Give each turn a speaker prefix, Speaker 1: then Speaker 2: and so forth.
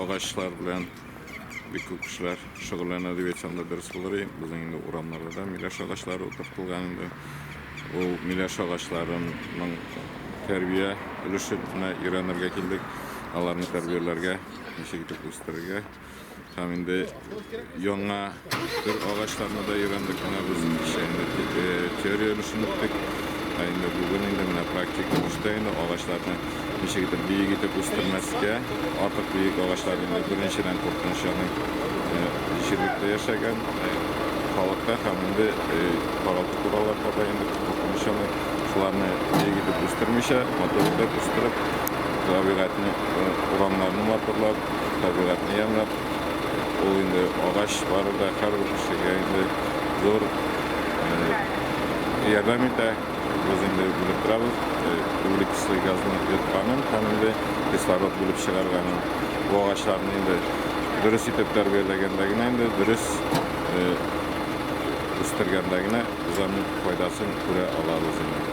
Speaker 1: агачлар белән бик күп кешеләр шөгыльләнә дип әйтсәм дә дөрес булыр иде. Безнең инде урамнарда да миләш агачлары утыртылган инде. Ул миләш агачларының тәрбия өлешенә өйрәнергә килдек. Аларны тәрбияләргә, ничек итеп үстерергә. Һәм инде яңа төр агачларны да өйрәндек. Менә без кичә инде теория өлешен үттек. Ә инде бүген инде менә практик өлештә инде агачларны ничек итеп биек итеп үстермәскә. Артык биек агачлар инде беренчедән куркыныч яный җирлектә яшәгән халыкка һәм инде каралты-кураларга да инде куркыныч яный. Шуларны биек итеп үстермичә, матур итеп үстереп, табигатьне, урамнарны матурлап, табигатьне ямьләп, ул инде агач бары да һәрбер кешегә инде зур ярдәм итә. Без инде белеп торабыз, углекислый газны йотканын һәм инде кислород бүлеп чыгарганын. Бу агачларны инде дөрес итеп тәрбияләгәндә генә инде дөрес үстергәндә генә без аның файдасын күрә алабыз инде.